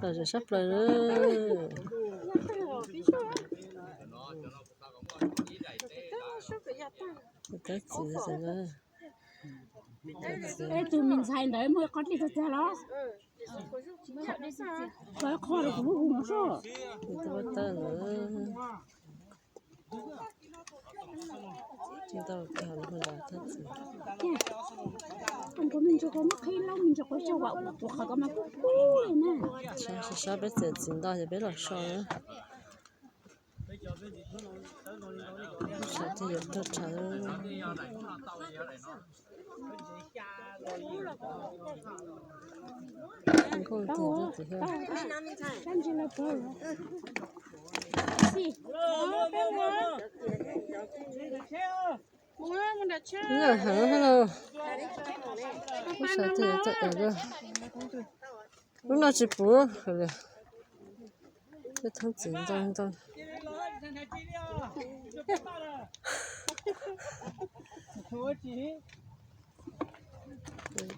Sab plaws. Tab txiv, tus me ntxhais ntawd muaj qhov dlig tag tag los. Qhov qhov rau kuv lub hu no soj. Tus tab tawb ntawd. Ntau kawg los tab txiv. Tus me ntsis qhov muab qhib loj me ntsis qhov coj vam ua qhov ko mas kub kub li na. Sab sab peb txiav txiv ntau ces peb los so na. Sawv daws yuav tag tshav. Nkauj tiag tiag. Lub no heev los, lub sawv twg txawj ev lawm. Lub no tsis puv li. Tej thoob txiv ntau ntau.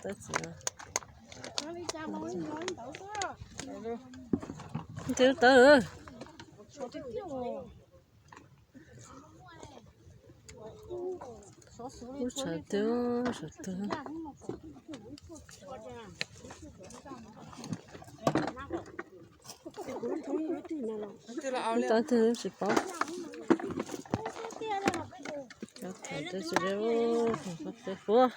Tab txiv, nti lub tawb. Lub tshav twg, tshav twg. Lub tawb twg tsis paub. Cov thaiv twb tsis de, peb puab.